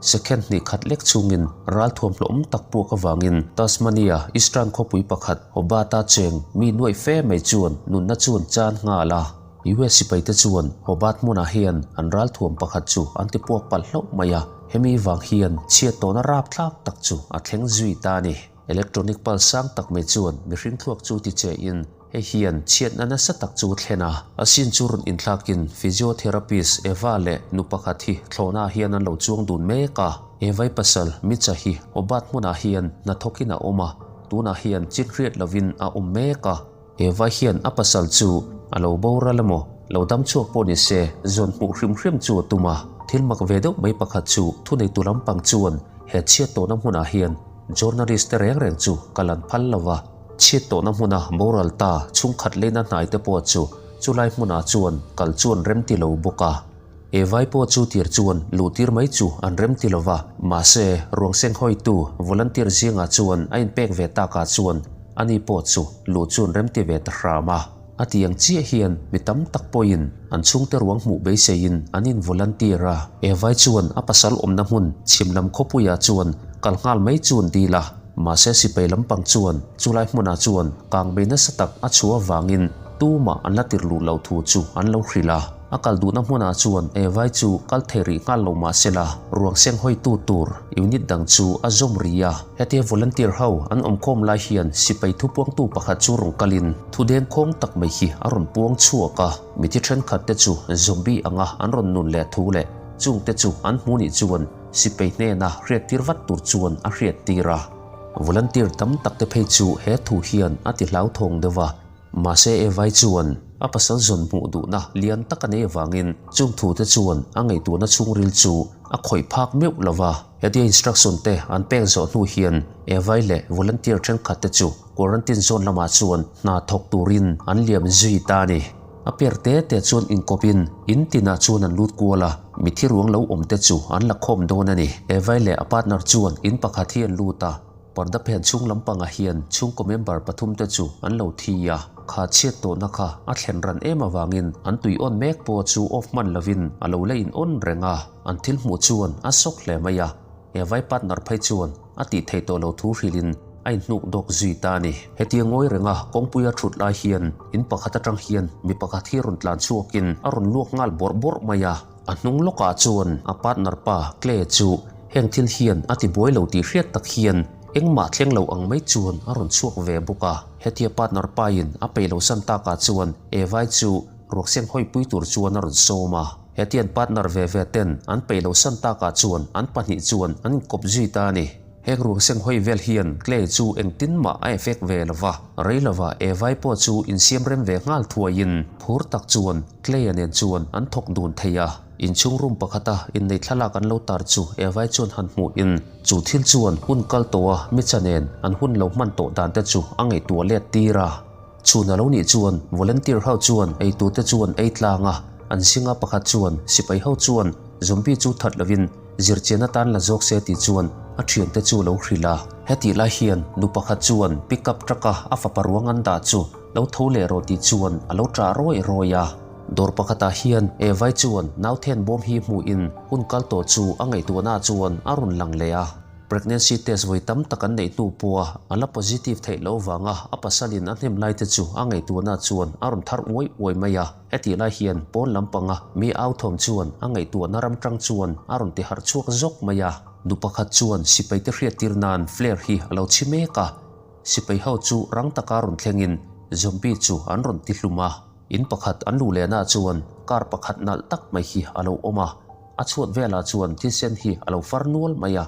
Second hnih khat lek chungin ralthuam hlawm tak puak avangin Tasmania Eastern khawpui pakhat Hobart-a cheng mi nuaih fe mai chuan nunna chuan chan nghal a. US sipaite chuan Hobart hmunah hian an ralthuam pakhat chu an ti puak palh hlauh mai a, hemi vang hian chhiat tawhna rapthlak tak chu a thleng zui ta a ni. Electronic pulse sang tak mai chuan mihring thluak chu ti che in hei hian chhiatna nasa tak chu thlen a. A sin chu rawn inthlakin physiotherapist Eva leh nu pakhat hi thlawhnaah hian an lo chuang dun mek a. Eva-i pasal Mitcha hi Hobart hmunah hian hnathawkin a awm a, tunah hian chin hriat lovin a awm mek a. Eva hian a pasal chu a lo boral emaw, lo dam chhuak pawh ni se, zawn hmuh hrim hrim chu a tum a. Thil mak ve deuh mai pakhat chu thuneitu lampang chuan he chhiat tawhna hmunah hian journalist te reng reng chu kal an phal lo va. Chhiat tawhna hmuna boral ta chhungkhat leina hnai te pawh chu chulai hmunah chuan kal chuan rem ti lo bawk a. Evai pawh chu tir chuan luh tir mai chu an rem ti lo va, mahse ruang seng hawitu volunteer zingah chuan a inpek ve takah chuan ani pawh chu luh chu an rem ti ve ta hram a. A ti ang chiah hian mi tam tak pawhin an chhungte ruang hmuh beiseiin an in volunteer a. Evai chuan a pasal awmna hmun chhim lam khawpuiah chuan kal nghal mai chu an dil a, mahse sipai lampang chuan chulai hmunah chuan kangmei nasa tak a chhuah avangin tumah an la tirh luh loh thu chu an lo hrilh a. A kal duhna hmunah chuan Evai chu kal thei rih nghal lo mah sela, ruang seng hawitu tur unit dang chu a zawm rih a. Hetia volunteer ho an awm khawm lai hian sipai thupuangtu pakhat chu rawn kalin thu deng khawng tak mai hi a rawn puang chhuak a. Mithi thenkhat te chu zombie anga an rawn nun leh thu leh chung te chu an hmu nih chuan sipai hnena hriattir vat tur chuan a hriattir a. Volunteer tam tak te phei chu he thu hian a ti hlauthawng deuh a. Mahse Evai chuan a pasal zawn hmuh duhna lian tak a nei avangin chung thute chuan a ngaihtuahna chhungril chu a khawih phak meuh lo va. Hetia instruction te an pek zawh hnu hian Evai leh volunteer thenkhat te chu quarantine zone lamah chuan hna thawk turin an liam zui ta a ni. A per te te chuan inkawpin in tinah chuan an lut kual a, mithi ruang lo awm te chu an la khawm dawn a ni. Evai leh a partner chuan in pakhat hi an lut a. Parda phen chhung lampangah hian chhungkaw member pathumte chu an lo thi a, kha chhiat tawhna kha a thlen ran em avangin an tui on mek pawh chu off hman lovin a lo la in on reng a, an thil hmuh chuan a sawk hle mai a, he vai partner phei chuan a tih theih tawh lo thu hrilhin a inhnuk dawk zui ta a ni. Hetia ngawi renga kawngpuia thut lai hian in pakhat atang hian mi pakhat hi rawn tlan chhuakin a rawn luak nghal bawrh bawrh mai a, A hnung lawkah chuan a partner pa Clay chu heng thil hian a ti buai lo tih hriat tak hian engmah thleng lo ang mai chuan a rawn chhuak ve bawk a. Hetia partner pain a peih lo san takah chuan Evai chu ruakseng hawipui tur chuan a rawn sawm a. Hetian partner ve ve ten an peih lo san takah chuan an pahnih chuan an inkawp zui ta a ni. Heng ruangseng hawi vel hian Clay chu engtin mah a effect ve lo va, rei lova Evai pawh chu insiam rem ve nghal thuaiin phur tak chuan Clay-a nen chuan an thawk dun thei a. Inchhung room pakhata innei thlalak an lo tar chu Evai chuan han hmuhin chu thil chuan hun kal tawha Mitcha nen an hun lo hman tawh dan te chu a ngaihtuah let tir a. Chhun a lo nih chuan volunteer ho chuan eitute chuan ei tlang a, an zinga pakhat chuan sipai ho chuan zombie chu that lovin zirchian atan la zawk se tih chuan a thiante chu lo hrilh a. Hetih lai hian nu pakhat chuan pickup truck a a fapa ruang an dah chu lo tho leh rawh tih chuan a lo ṭah rawi rawi a. Dawr pakhatah hian Evai chuan nauthen bawm hi hmuhin hun kal tawh chu a ngaihtuahna chuan a rawn lang leh a. Pregnancy test vawi tam tak an neih hnu pawha a la positive theih loh vanga a pasalin a hnem lai te chu a ngaihtuahna chuan a rawn thar uai uai mai a. Hetih lai hian pawn lampanga mi au thawm chuan a ngaihtuahna ram tang chuan a rawn ti harh chhuak zawk mai a. Nu pakhat chuan sipaite hriattir nan flare hi a lo chhi mek a. Sipai ho chu rang taka rawn thlengin zombie chu an rawn ti hlum a. In pakhat an luh lehna chuan car pakhat nalh tak mai hi a lo awm a. A chhuat velah chuan thisen hi a lo far nual mai a,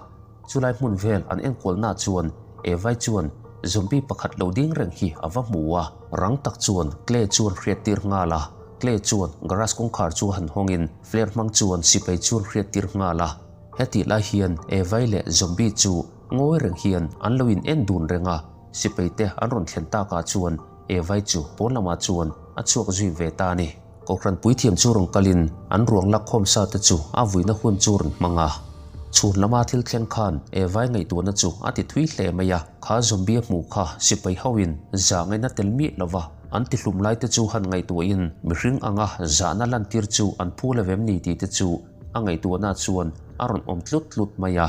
chulai hmun vel an enkualna chuan Evai chuan zombie pakhat lo ding reng hi a va hmu a, rang tak chuan Clay chuan hriattir nghal a, Clay chuan garage kawngkhar chu han hawngin flare hmang chuan sipai chuan hriattir nghal a, hetih lai hian Evai leh zombie chu ngawi reng hian an lo in en dun reng a, sipai te an rawn thlen takah chuan Evai chu pawn lamah chuan a chhuak zui ve ta a ni. Kohhran puithiam chu rawn kalin an ruang lakkhawm sa te chu a vuina hun chu rawn hmang a. Chhun lama thil thleng khan Evai ngaihtuahna chu a ti thui hle mai a, kha zombie a hmuh kha sipai hoin zah ngaihna tel miah lova an ti hlum lai te chu han ngaihtuahin mihring anga zahna lantir chu an phu lo em ni tih te chu. a ngaihtuahna chuan a rawn awm tlut tlut mai a.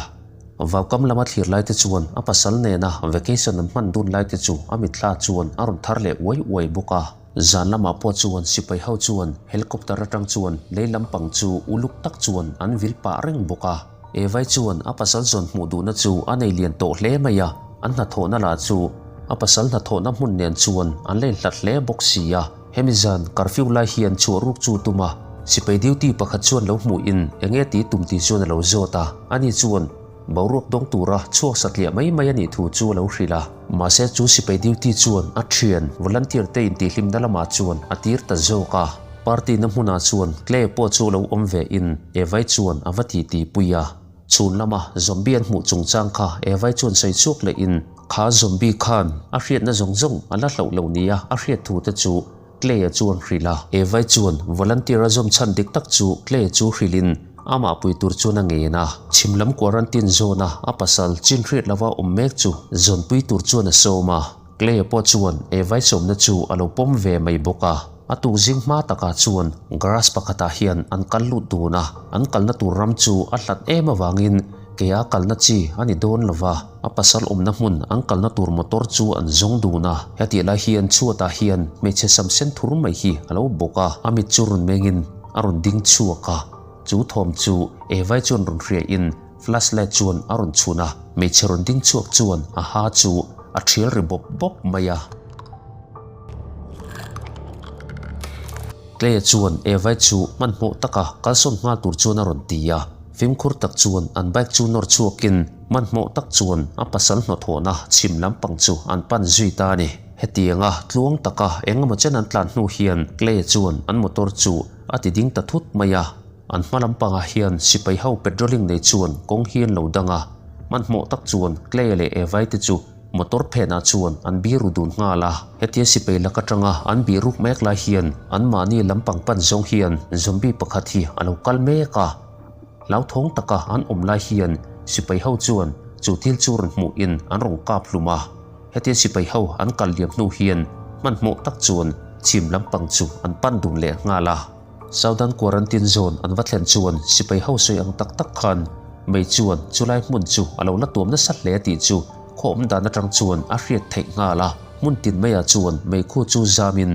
Vaukam lama thlir lai te chuan a pasal nena vacation an hman dun lai te chu a mitthla chuan a rawn thar leh uai uai bawk a. Zan lamah pawh chuan sipai ho chuan helicopter atang chuan lei lampang chu uluk tak chuan an vil pah reng bawk a. Evai chuan a pasal zawn hmuh duhna chu a nei lian tawh hle mai a, an hnathawhna lah chu a pasal hnathawhna hmun nen chuan an la inhlat hle bawk si a. Hemi zan curfew lai hian chhuah ruk chu tum a, sipai duty pakhat chuan lo hmuhin enge ti tum tih chuan a lo zawt a, ani chuan boruak dawng tura chhuak satliah mai mai a nih thu chu a lo hrilh a. Mahse chu sipai duty chuan a thian volunteer te intihhlimna lamah chuan a tir ta zawk a. Party na hmunah chuan Clay pawh chu lo awm ve in Evai chuan a va ti ti pui a. Chhun lama zombie an hmuh chungchang kha Evai chuan sawi chhuak leh in kha zombie khan a hriatna zawng zawng a la hloh lo nia a hriat thu te chu Clay a chuan hrilh a. Evai chuan volunteer a zawm chhan dik tak chu Clay chu hrilh in amah pui tur chuan a ngen a. Chhim lam quarantine zone a a pasal chin hriat lova awm mek chu zawnpui tur chuan a sawm a. Clay-a pawh chuan Evai sawmna chu a lo pawm ve mai bawk a. A tuk zing hma takah chuan garage pakhatah hian an kal lut dun a, an kalna tur ram chu a hlat em avangin kea kalna chi a ni dawn lo va, a pasal awmna hmun an kalna tur motor chu an zawng dun a. Hetih lai hian chhuatah hian hmeichhe sam sen thur mai hi a lo bawk a, a mit chu rawn mengin a rawn ding chhuak a. Chu thawm chu Evai chuan rawn hriain Flashlight chuan a rawn chhun a, hmeichhe rawn ding chhuak chuan a ha chu a thial ri bawp bawp mai a. Clay chuan Evai chu hmanhmawh taka kalsawn nghal tur chuan a rawn ti a, fimkhur tak chuan an bike chu nawr chhuakin hmanhmawh tak chuan a pasal hnawthawhna chhim lampang chu an pan zui ta a ni. Hetianga tluang taka eng emaw chen an tlan hnu hian Clay chuan an motor chu a ti ding ta thut mai a. An hma lampangah hian sipai ho patrolling nei chuan kawng hi an lo dang a, hmanhmawh tak chuan Clay leh Evai te chu motor phenah chuan an biru dun nghal a. Hetia sipai lak atanga an biruk mek lai hian anmahni lampang pan zawng hian zombie pakhat hi a lo kal mek a. Hlauthawng taka an awm lai hian sipai ho chuan chu thil chu rawn hmuhin an rawn kap hlum a. Hetia sipai ho an kal liam hnu hian hmanhmawh tak chuan chhim lampang chu an pan dun leh nghal a. Southern Quarantine Zone an va thlen chuan sipai ho sawi ang tak tak khan mei chuan chulai hmun chu a lo la tuam nasa hle tih chu khaw awm dan atang chuan a hriat theih nghal a. Hmun tin maiah chuan meikhu chu zamin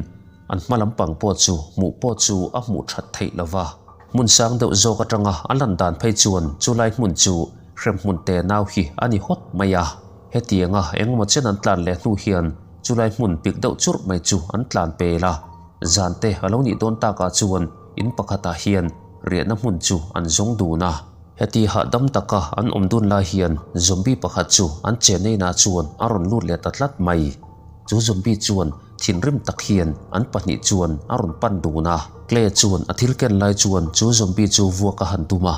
an hma lampang pawh chu hmuh pawh chu a hmuh that theih lo va. Hmun sang deuh zawk atanga a lan dan phei chuan chulai hmun chu hremhmun te nau hi a ni hawt mai a. Hetianga engemaw chen an tlan leh hnu hian chulai hmun pik deuh churh mai chu an tlan pel a. Zan te a lo nih dawn takah chuan in pakhatah hian riahna hmun chu an zawng dun a. Heti hahdam taka an awm dun lai hian zombie pakhat chu an chenna inah chuan a rawn lut leh ta tlat mai. Chu zombie chuan thinrim tak hian an pahnih chuan a rawn pan dun a. Clay chuan a thil ken lai chuan chu zombie chu vuak a han tum a.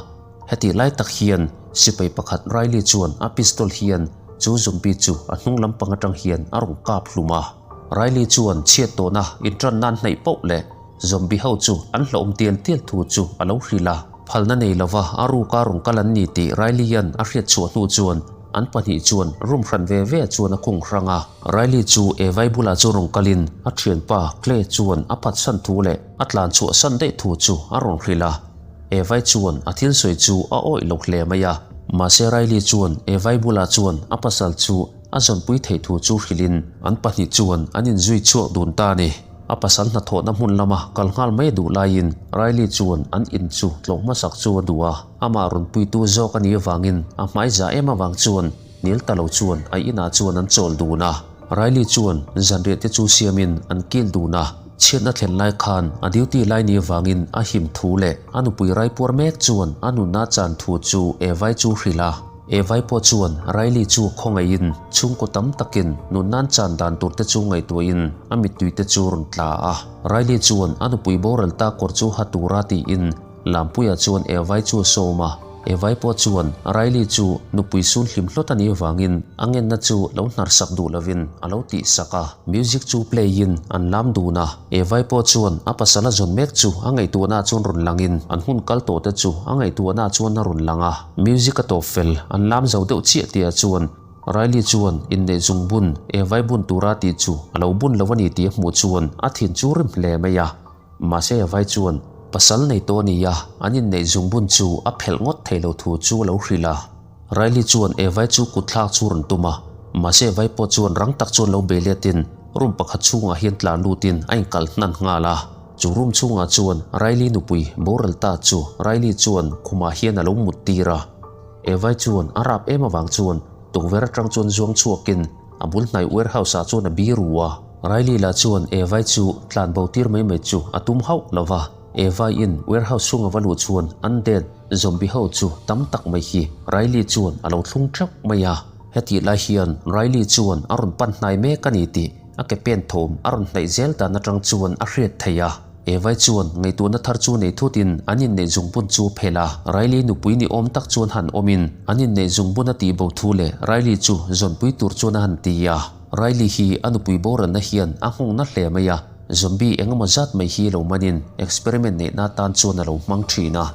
Hetih lai tak hian sipai pakhat Riley chuan a pistol hian chu zombie chu a hnung lampang atang hian a rawn kap hlum a. Riley chuan chhiat tawhna intan nan hnaih poh leh zombie ho chu an hlauhawm tial tial thu chu a lo hrilh a. Phalna nei lova a ruka rawn kal an ni tih Riley-a'n a hriat chhuah hnu chuan an pahnih chuan room hran ve ve chuan a khung hrang a. Riley chu Evai bulah chu rawn kalin a thianpa Clay chuan a phatsan thu leh a tlan chhuahsan daih thu chu a rawn hrilh a. Evai chuan a thil sawi chu a awih lo hle mai a. Mahse Riley chuan Evai bulah chuan a pasal chu A zawnpui theih thu chu hrilhin an pahnih chuan an inzui chhuak dun ta a ni. A pasal hnathawhna hmun lama kal nghal mai duh laiin Riley chuan an in chu tlawh hmasak chu a duh a, amah rawn puitu zawk a nih avangin a hmai za em avang chuan hnial ta lo chuan a inah chuan an chawl dun a. Riley chuan zanriah te chu siamin an kil dun a, chhiatna thlen lai khan a duty lai ni avangin a him thu leh a nupui raipuar mek chuan a nunna chan thu chu Evai chu hrilh a. Evai pawh chuan Riley chu khawngaihin chhungkaw tam takin nun nan chan dan tur te chu ngaihtuahin a mittui te chu rawn tla a. Riley chuan a nupui boral ta kawr chu ha tura tiin Lampuia chuan Evai chu a sawm a. Evai pawh chuan Riley chu nupui sun hlim hlawt a nih avangin a ngenna chu lo hnar sak duh lovin a lo tih sak a. Music chu play in an lam dun a. Evai pawh chuan a pasal a zawn mek chu a ngaihtuahna chuan rawn langin an hun kal tawh te chu a ngaihtuahna chuan a rawn lang a. Music a tawp fel, an lam zo deuh chiah tihah chuan Riley chuan inneih zung bun, Evai bun tura tih chu a lo bun lo a ni tih a hmuh chuan a thin chu rim hle mai a. Mahse Evai chuan pasal nei tawh a ni a, an inneih zungbun chu a phelh ngawt thei lo thu chu a lo hrilh a. Riley chuan Evai chu kut thlak chu rawn tum a, mahse Evai pawh chuan rang tak chuan lo bei letin room pakhat chhungah hian tlan lutin a inkalh hnan nghal a. Chu room chhungah chuan Riley nupui boral ta chu Riley chuan khumah hian a lo mut tir a. Evai chuan a rap em avang chuan tukverh atang chuan zuang chhuakin a bul hnai warehouse ah chuan a biru a. Riley lah chuan Evai chu tlan bo tir mai mai chu a tum hauh lo va. Evai-in warehouse chhunga va luh chuan undead zombie ho chu tam tak mai hi Riley chuan a lo thlung theuh mai a. Hetih lai hian Riley chuan a rawn pan hnai mek a ni tih a ke pen thawm a rawn hnaih zel dan atang chuan a hriat theih a. Evai chuan ngaihtuahna thar chu nei thutin an inneih zungbun chu a phelh a. Riley nupui ni awm tak chuan han awmin an inneih zungbun a tih bo thu leh Riley chu zawnpui tur chuan a han ti a. Riley hi a nupui boralna hian a nghawngna hle mai a. Zombie engemaw zat mai hi lo manin experiment neihna atan chuan a lo hmang thin a,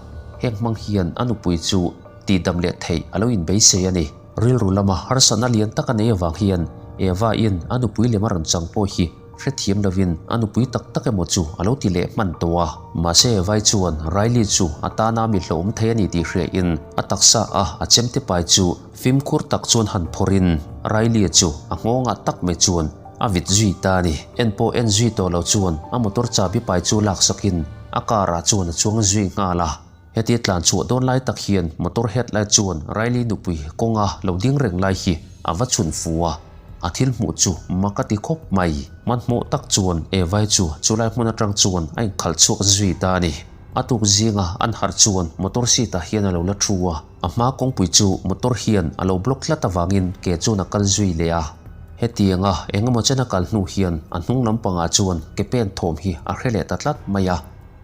heng hmang hian a nupui chu tihdam leh theih a lo inbeisei a ni. Rilru lama harsatna lian tak a nei avang hian Eva-in a nupui lem a rawn chang pawh hi hrethiam lovin a nupui tak tak emaw chu a lo ti leh hman tawh a. Mahse Eva-i chuan Riley chu a tana mi hlauhawm thei a ni tih hriain a taksa a a chemte pai chu fimkhur tak chuan han phawrhin Riley-a chu a nghawngah tak mai chuan A vit zui ta a ni. En pawh en zui tawh lo chuan a motor chabi pai chu laksakin a car ah chuan a chuang zui nghal a. Hetia tlan chhuah dawn lai tak hian motor headlight chuan Riley nupui kawnga lo ding reng lai hi a va chhun fu a. A thil hmuh chu mak a ti khawp mai. Hmanhmawh tak chuan Evai chu chulai hmun atang chuan a inkhalh chhuak zui ta a ni. A tuk zinga an harh chuan motor seat ah hian a lo la thu a. A hma kawngpui chu motor hian a lo block tlat avangin ke chuan a kal zui leh a. Hetianga eng emaw chen a kal hnu hian a hnung lampangah chuan ke pen thawm hi a hre leh ta tlat mai a.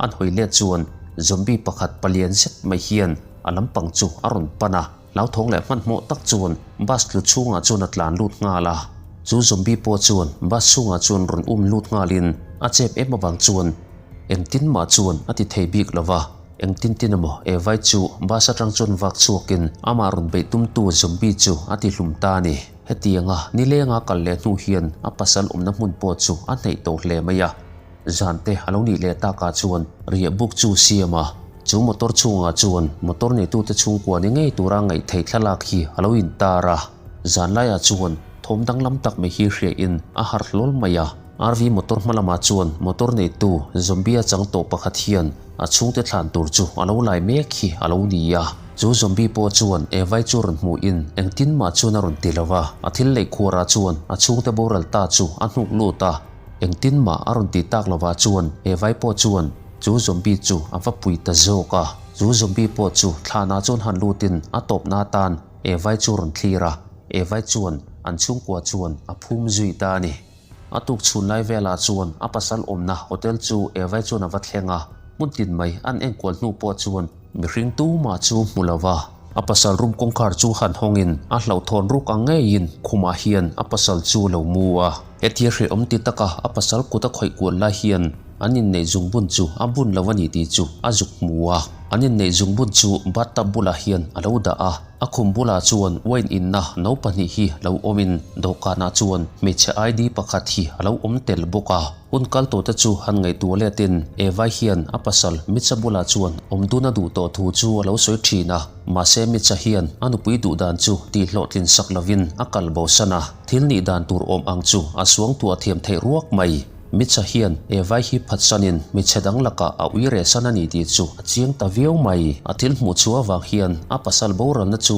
An hawi let chuan zombie pakhat palian zet mai hian a lampang chu a rawn pan a. Hlauthawng leh hmanhmawh tak chuan bus tlu chhungah chuan a tlan lut nghal a. Chu zombie pawh chuan bus chhungah chuan rawn um lut nghalin a chep em avang chuan engtin mah chuan a ti thei bik lo va. Engtin tin emaw Evai chu bus atang chuan vak chhuakin amah rawn beih tumtu zombie chu a ti hlum ta a ni. Hetianga nilenga kal leh hnu hian a pasal awmna hmun pawh chu a hneih tawh hle mai a. Zan te a lo nih leh takah chuan riah buk chu siam a, chu motor chhungah chuan motor neitute chhungkua ni ngei tura ngaih theih thlalak hi a lo intar a. Zan laiah chuan thawm danglam tak mai hi hriain a harh hlawl mai a. RV motor hma lamah chuan motor neitu zombie a chang tawh pakhat hian a chhungte thlan tur chu a lo lai mek hi a lo ni a. Chu zombie pawh chuan Evai chu rawn hmuhin engtin mah chuan a rawn ti lo va, a thil lei khuarah chuan a chhungte boral ta chu a hnuk lut a. Engtin mah a rawn ti tak lovah chuan Evai pawh chuan chu zombie chu a va pui ta zawk a. Chu zombie pawh chu thlanah chuan han lutin a tawpna atan Evai chu rawn thlir a, Evai chuan an chhungkua chuan a phum zui ta a ni. A tuk chhun lai velah chuan a pasal awmna hotel chu Evai chuan a va thleng a, hmun tin mai an enkual hnu pawh chuan mihring tumah chu hmu lo va. A pasal room kawngkhar chu han hawngin a hlauhthawn ruk ang ngeiin khumah hian a pasal chu lo mu a. Hetia hrehawm ti taka a pasal kut a khawih kual lai hian an inneih zungbun chu a bun lo a ni tih chu a zuk hmu a. An inneih zungbun chu bathtub bulah hian a lo dah a. A khum bulah chuan wine inna no pahnih hi lo awmin dawhkanah chuan hmeichhe ID pakhat hi a lo awm tel bawk a. Hun kal tawhte chu han ngaihtuah letin Evai hian a pasal Mitcha bulah chuan awm dun a duh tawh thu chu a lo sawi thin a. Mahse Mitcha hian a nupui duh dan chu tih hlawhtlin sak lovin a kal bosan a. Thil nih dan tur awm ang chu a suangtuah thiam theih ruak mai. Mitcha hian Evai hi phatsanin hmeichhe dang lakah a ui reh san a ni tih chu a chiang ta viau mai. A thil hmuh chhuah avang hian a pasal boralna chu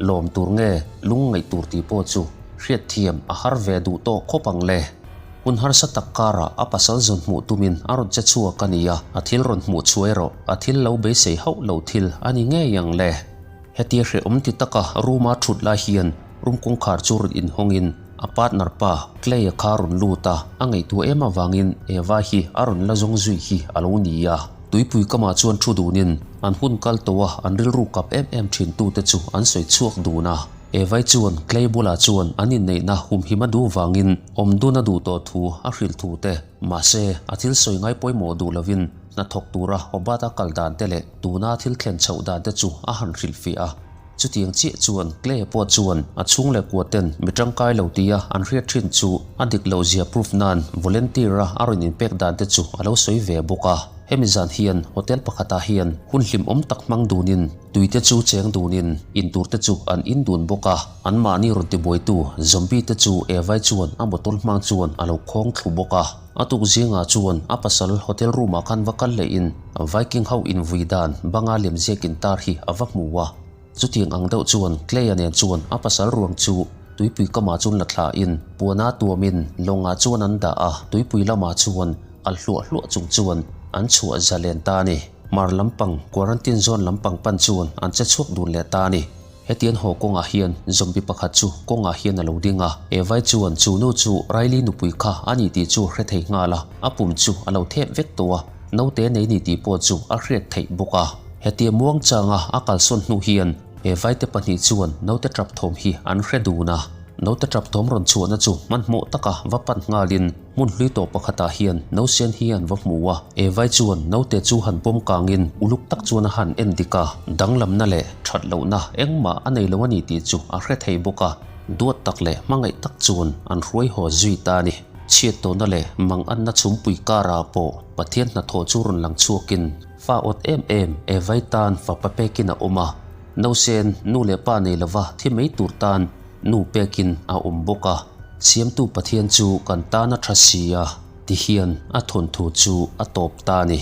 lawm tur nge lungngaih tur tih pawh chu hriatthiam a har ve duh tawh khawp ang le. Hun harsa tak karah a pasal zawn hmuh tumin a rawn che chhuak a ni a, a thil rawn hmuh chhuah erawh a thil lo beisei hauh lo thil a ni ngei ang le. Hetia hrehawm ti taka room-a thut lai hian room kawngkhar chu rawn inhawngin a partner pa Clay-a kha rawn lut a, a ngaihtuah em avangin Eva hi a rawn la zawng zui hi a lo ni a. Tuipui kamah chuan thu dunin an hun kal tawh a, an rilru kap em em thin tute chu an sawi chhuak dun a. Eva-i chuan Clay bulah chuan an inneihna humhim a duh vangin awm dun a duh tawh thu a hrilh thu te, mahse a thil sawi ngai pawimawh duh lovin hnathawk tura Hobart-a kal dan te leh tuna thil thlen chhoh dan te chu a han hrilhfiah a. Chutiang chiah chuan Clay pawh chuan a chhung leh kua ten mi tangkai lo tia an hriat thin chu a dik loh zia proof nan volunteer a a rawn inpek dan te chu a lo sawi ve bawk a. Hemi zan hian hotel pakhatah hian hun hlimawm tak hmang dunin tui te chu cheng dunin intur te chu an in dun bawk a. Anmahni rawn tibuaitu zombie te chu Evai chuan a motor hmang chuan a lo khawng thlu bawk a. A tuk zingah chuan a pasal hotel room ah khan va kal lehin Viking ho invui dan banga lemziak intar hi a va hmu a. Chutiang ang deuh chuan Clay-a nen chuan a pasal ruang chu tuipui kamah chuan la thlahin puana tuamin lawngah chuan an dah a, tuipui lamah chuan kal hluah hluah chung chuan an chhuah zalen ta a ni. Hmar lampang quarantine zone lampang pan chuan an che chhuak dun leh ta a ni. Hetian haw kawngah hian zombie pakhat chu kawngah hian a lo ding a, Evai chuan chu nu chu Riley nupui kha a ni tih chu hre thei nghal a, a pum chu a lo thep vek tawh a, naute nei ni tih pawh chu a hriat theih bawk a. Hetia muang changa a kalsawn hnu hian Evai te pahnih chuan naute tap thawm hi an hre dun a, naute tap thawm rawn chhuahna chu hmanhmawh taka va pan nghalin, Hmun hlui tawh pakhatah hian nausen hi an va hmu a, Evai chuan naute chu han pawm kangin uluk tak chuan a han en dik a, danglamna leh that lohna engmah a nei lo a ni tih chu a hre thei bawk a, duat tak leh hmangaih tak chuan an hruai haw zui ta a ni. Chhiat tawhna leh manganna chhumpui karah pawh Pathian hnathawh chu rawn lang chhuakin fa awt em em Evai tan fapa pekin a awm a, nausen nu leh pa nei lova thi mai tur tan Nu pekin a awm bawk a, Siamtu Pathian chu kan tan a tha si a, ti hian a thawnthu chu a tawp ta a ni.